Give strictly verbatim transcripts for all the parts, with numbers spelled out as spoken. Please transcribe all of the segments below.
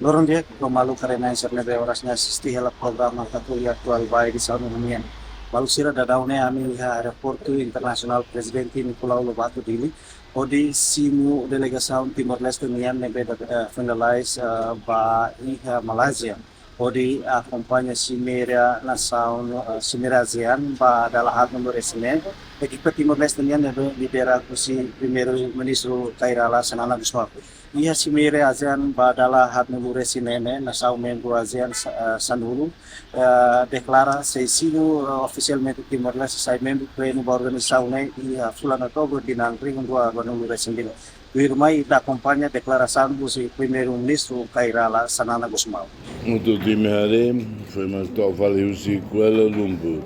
Loron di'ak ba maluk remainser ne'ebé oras ne'e asiste hela programa Katulia Atuál ba edisaun ohin nian. Maluk sira, daudaun ne'e ami iha Aeroportu Internasionál Prezidente Nicolau Lobato Dili, hodi simu delegasaun Timor-Leste nian ne'ebé da, eh, finalize, eh, ba iha Malázia, hodi akompaña Simeira Nasaun, eh, Simeira ASEAN ba dala haatnulu resin neen, ekipa Timor-Leste nian ne'ebé lidera husi Primeiru-Ministru Kay Rala Xanana Gusmão. Iha Simeira ASEAN ba dala haatnulu resin neen ne'e, nasaun membru ASEAN sa-, eh, sanulu, eh, deklara sei simu, eh, ofisialmente Timor-Leste sai membru plenu ba organizasaun ne'e iha fulan Outubru tinan rihun rua ruanulu resin lima. Tuirmai ita akompaña deklarasaun husi Primeiru-Ministru Kay Rala Xanana Gusmão. Mutu time haree, foin mak to'o fali husi Kuala Lumpur.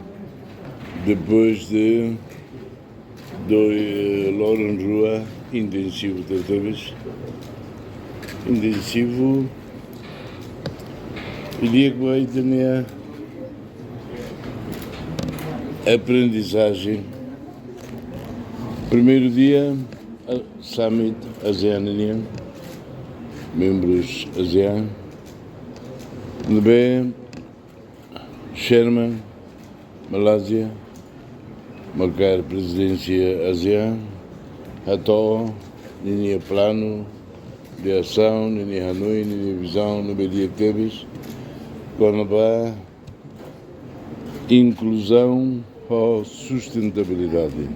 Depois de dois, eh, loron rua intensivu tebetebes. Intensivu. I di'ak ba ita-nia aprendizajen. Primeiru dia, a-, summit ASEAN nian, membrus ASEAN. Ne'ebé Chairman Malázia, mak hakat prezidénsia ASEAN, hato'o ninia planu de asaun, ninia hanoin, ninia vizaun, ne'ebé di'ak tebes, kona-ba inkluzaun ho sustentabilidade.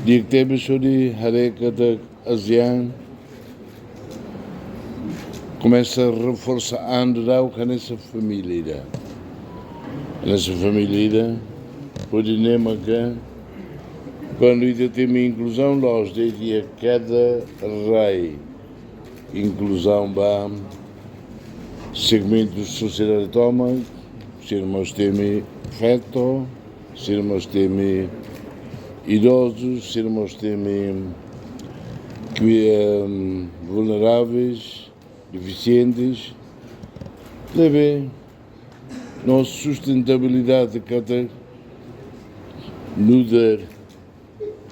Di'ak tebes hodi haree katak ASEAN komesa reforsa an daudauk hanesan família ida. Hanesan família ida, hodi ne'e maka, kuandu ita temi inkluzaun la'ós de'it iha kada rai, inkluzaun ba segmentu sosiedade tomak, sira mós temi feto, sira mós temi idozu, sira mós temi kri-, em, vulneráveis, defisientes. Ne'ebé, no sustentabilidade katak nu'udar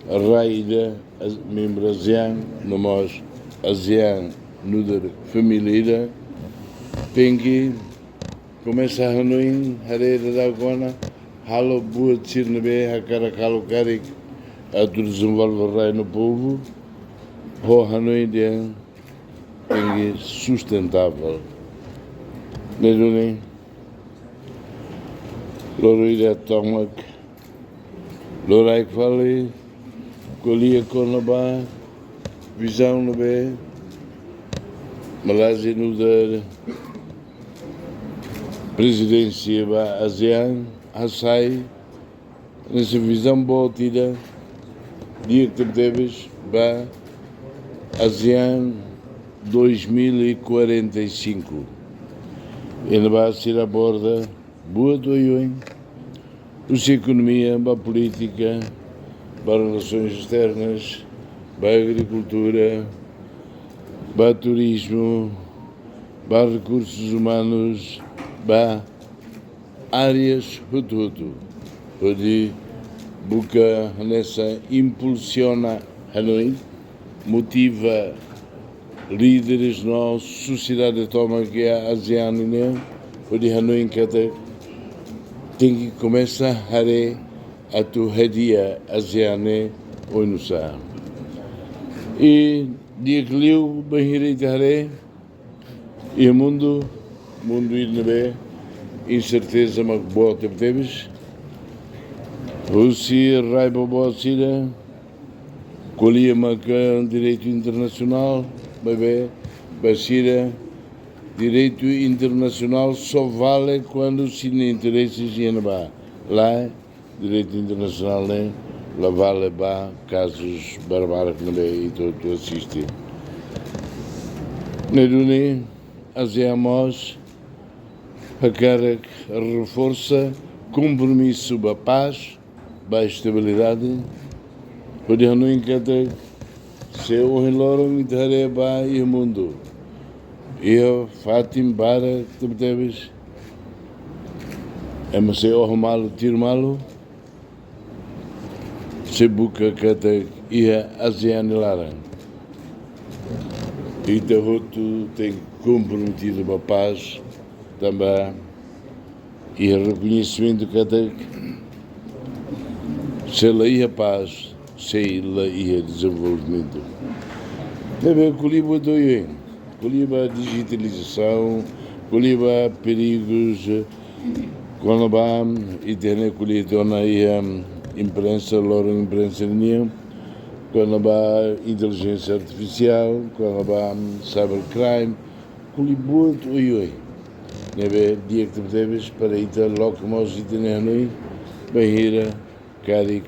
rai ida, as-, membru ASEAN, no mós ASEAN nu'udar família ida, tenke komesa hanoin, haree daudauk ona, halo buat sira ne'ebé hakarak halo karik atu dezenvolve rai no povu, ho hanoin ida tenke sustentável. Ne'e duni, loron ida tomak, loraik fali, ko'alia kona-ba vizaun ne'ebé Malázia nu'udar prezidénsia ba ASEAN hasai, hanesan vizaun boot ida, di'ak tebetebes ba ASEAN dois mil e quarenta e cinco. Iha ne'ebá sira aborda buat oioin, husi ekonomia, ba polítika, ba relasoens esternas, ba agrikultura, ba turizmu, ba rekursus umanus, ba áreas hotu-hotu, hodi buka hanesan impulsiona hanoin, motiva líderes no sosiedade tomak iha ASEAN nian, hodi hanoin katak tenke komesa haree atu hadi'a ASEAN ne'e oinsá. I di'ak liu bainhira ita haree iha mundu, mundu ida ne'ebé inserteza mak boot tebetebes. Husi rai boboot sira ko'alia maka direitu internasionál, maibé ba sira direitu internasionál só vale kuandu sira-nia interese iha ne'ebá. Lae, direitu internasionál ne'e la vale ba kazus barbarak ne'ebé ita hotu asiste. Ne'e duni, ASEAN mós hakarak reforsa kompromisu ba pás, ba estabilidade, hodi hanoin katak se ohin loron ita haree ba iha mundu, iha fatin barak tebetebes, ema sei oho malu, tuir malu, sei buka katak iha ASEAN nia laran Ita hotu tenke komprometidu ba pás, tanba iha rekoñesimentu katak se la iha pás, sei la iha dezenvolvimentu. Ne'ebé ko'alia buat oioin, ko'alia ba dijitalizasaun, ko'alia ba perigus, kona-ba, ita hatene ko'alia tiha ona iha imprensa, loron imprensa nian, kona-ba intelijénsia artifisiál, kona-ba cybercrime, ko'alia buat oioin. Ne'ebé di'ak tebetebes para ita loke mós ita-nia hanoin, bainhira karik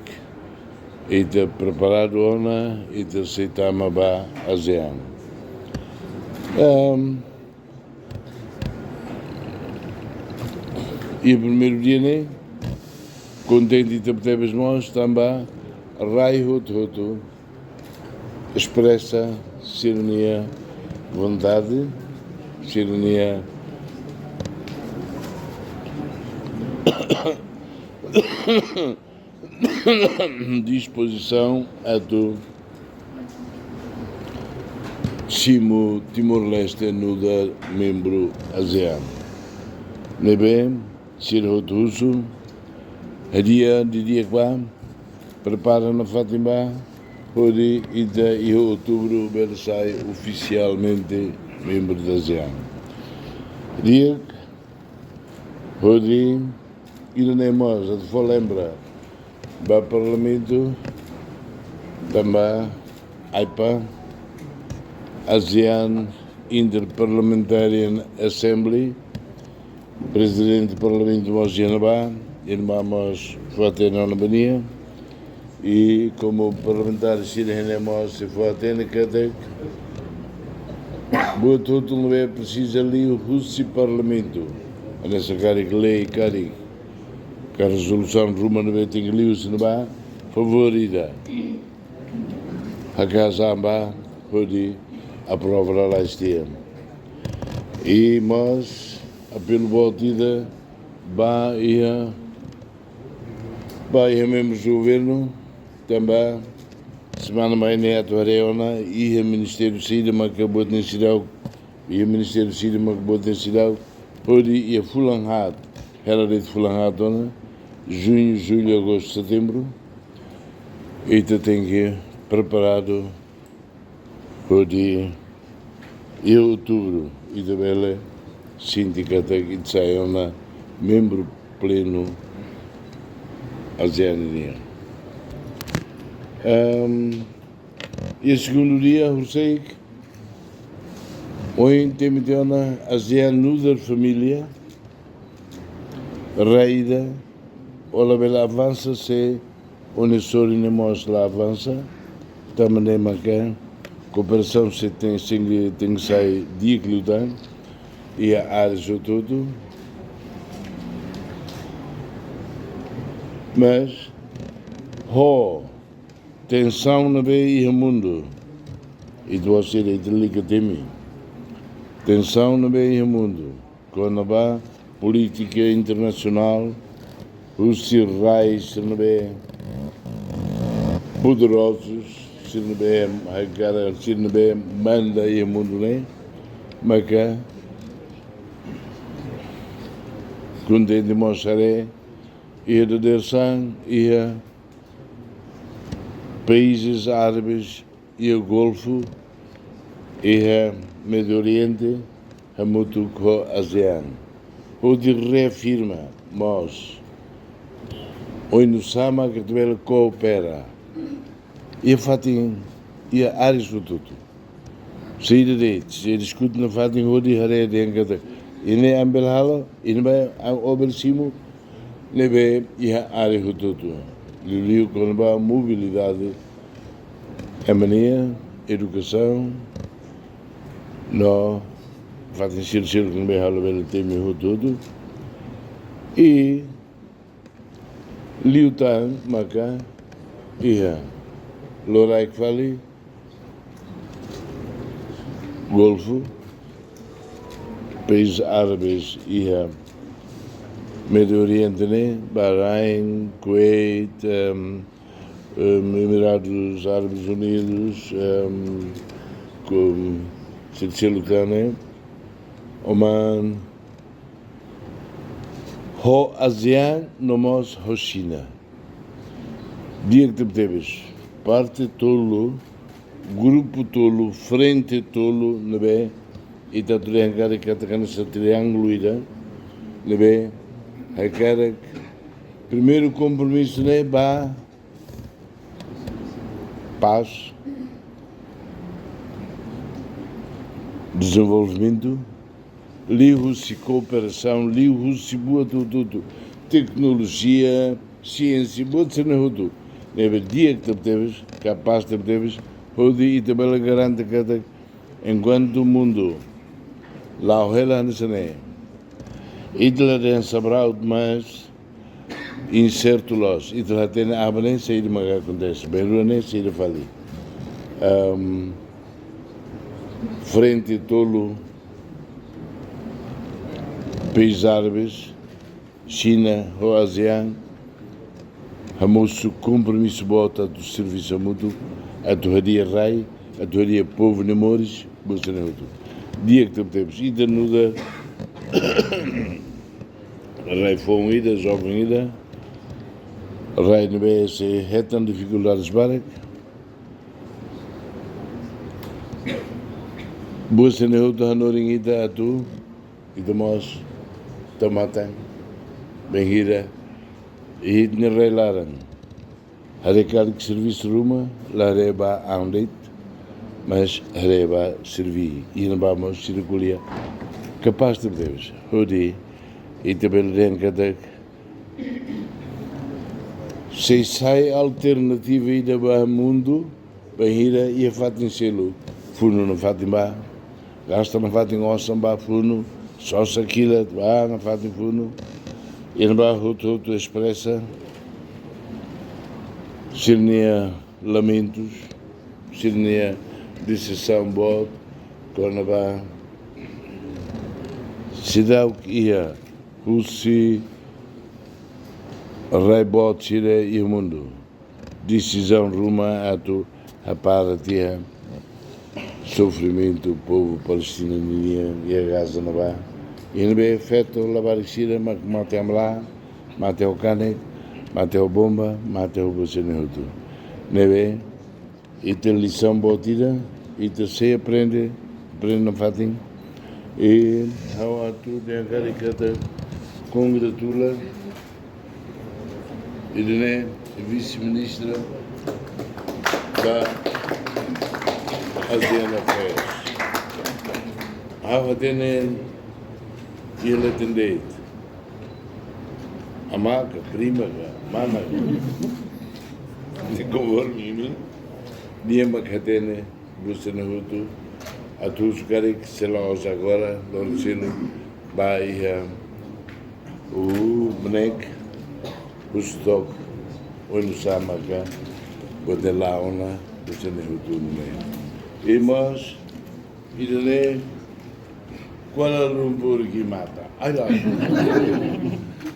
ita preparadu ona, ita sei tama ba ASEAN. Ehm, iha primeiru dia ne'e, kontente tebetebes mós, tanba rai hotu-hotu espresa sira-nia vontade, sira-nia dispozisaun atu simu Timor-Leste nu'udar membru ASEAN. Ne'ebé sira hotu husu, hadi'a didi'ak ba, prepara nafatin ba, hodi ita iha outubru bele sai ofisialmente membru ASEAN. Di'ak, hodi ida-ne'e mós atu fó lembra ba Parlamentu, tanba AIPA, ASEAN Inter-Parliamentarian Assembly, Prezidente Parlamentu mós iha ne'ebá, iha ne'ebá mós fó-hatene ona ba nia. I komu parlamentár sira iha ne'e mós sei fó-hatene katak buat hotu ne'ebé presiza liu husi Parlamentu, hanesan karik lei, karik ka rezolusaun ruma ne'ebé tenke liu husi ne'ebá, favór ida, hakaas an ba hodi aprova lalais tiha. I mós apelu boot ida ba iha, ba iha membrus governu, tanba semana mai ne'e atu haree ona iha ministériu saida maka buat ne'e seidauk, iha ministériu saida maka buat ne'e seidauk, hodi iha fulan haat, hela de'it fulan haat ona, juñu, jullu, agostu, setembru, ita tenke preparadu hodi iha outubru ita bele sente katak ita sai ona membru plenu ASEAN nian. Ehm, iha segundu dia, horiseik, ohin temi tiha ona ASEAN nu'udar família, rai ida, ó labele avansa se ó-nia sorin ne'e mós la avansa, tanba ne'e maka kooperasaun sei tenke, sei tenke sai di'ak liután iha áreas hotu-hotu. Mas ho tensaun ne'ebé iha mundu, ita-boot sira, ita lalika temi. Tensaun ne'ebé iha mundu kona-ba polítika internasionál, husi rai sira ne'ebé poderozus, sira ne'ebé hakarak, sira ne'ebé manda iha mundu ne'e, maka kontente mós haree iha dadeer-saan, iha países árabes iha Golfu, iha Médiu Oriente, hamutuk ho ASEAN, hodi reafirma mós oinsá mak ita bele koopera iha fatin, iha áreas hotu-hotu. Saida de'it, sei diskute nafatin hodi haree dehan katak ida-ne'e ami bele halo, ida-ne'e ba ami bele simu, ne'ebé iha área hotu-hotu. Liuliu kona-ba mobilidade ema nian, edukasaun, no fatin sira seluk ne'ebé ha'u labele temi hotu-hotu. I liután maka iha loraik fali, Golfu, países árabes iha Médiu Oriente ne'e, Bahrein, Kuwait, em, em, Emirados Árabes Unidos, em, com, sira seluk tan ne'e, Oman, ho ASEAN no mós ho Xina. Di'ak tebetebes, parte tolu, grupu tolu, frente tolu, ne'ebé ita atu dehan katak hanesan triángulu ida, ne'ebé hakarak primeiru kompromisu ne'e ba pás, dezenvolvimentu, liuhusi kooperasaun, liuhusi buat hotu-hotu, teknolojia, siénsia, buat sira-ne'e hotu. Ne'ebé di'ak tebetebes, kapás tebetebes, hodi ita bele garante katak enkuantu mundu la'o hela hanesan ne'e, ita la dehan sabraut, mas insertu loos, ita la hatene aban-bainrua saida mak akontese, bainrua ne'e saida fali. Ehm, frente tolu, país árabes, Xina ho ASEAN, hamosu kompromisu boot atu servisu hamutuk, atu hadi'a rai, atu hadi'a povu nia moris, buat sira-ne'e hotu. Di'ak tebetebes, ita nu'udar rai foun ida, joven ida, rai ne'ebé sei hetan difikuldades barak. Buat sira-ne'e hotu hanorin ita atu, ita mós tau matan, bainhira iha ita-nia rai laran haree karik servisu ruma, la haree ba an de'it, mas haree ba serví. Iha ne'ebá mós sira ko'alia kapás tebetebes, hodi ita bele dehan katak sei sai alternativa ida ba mundu, bainhira iha fatin seluk funu nafatin ba, gasta nafatin osan ba funu, sosa kilat ba nafatin funu. Iha ne'ebá hotu-hotu espresa sira-nia lamentus, sira-nia desepsaun boot, kona-ba seidauk iha husi rai boot sira iha mundu desizaun ruma atu hapara tiha sofrimentu povu Palestina ninian iha Gaza ne'ebá. Iha ne'ebé feto labarik sira mak mate hamlaha, mate ho kanek, mate ho bomba, mate ho buat sira-ne'e hotu. Ne'ebé ita lisaun boot ida, ita sei aprende, aprende nafatin. I ha'u atu dehan karik katak kongratula ida-ne'e vise-ministra ba ASEAN Affairs. Ha'u hatene iha leten de'it, amá ka, prima ka, mana ka, de konforme imi, nia mak hatene buat sira-ne'e hotu. Atu husu karik se la'ós agora, loron seluk ba iha U-N E C, husu took oinsá maka buat ne'e la'o ona, buat sira-ne'e hotu ne'e. I mós ida-ne'e Kuala Lumpur ki mata. Ai la.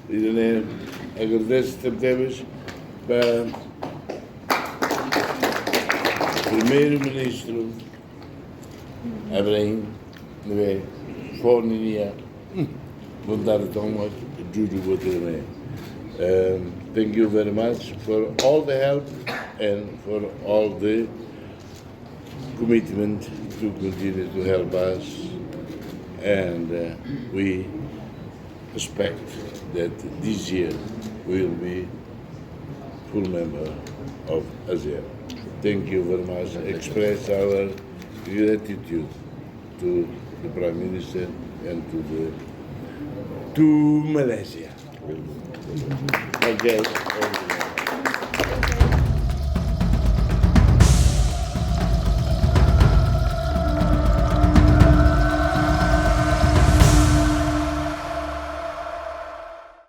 Ida-ne'e agradese tebetebes ba Primeiru-Ministru Ibrahim, ne'ebé fó ninia, hmm, vontade tomak judu buat ne'e. Um, thank you very much for all the help and for all the commitment to continue to help us, and, uh, we expect that this year we will be full member of ASEAN. Thank you very much. Express our gratitude to the Prime Minister and to the, to Malaysia. Okay.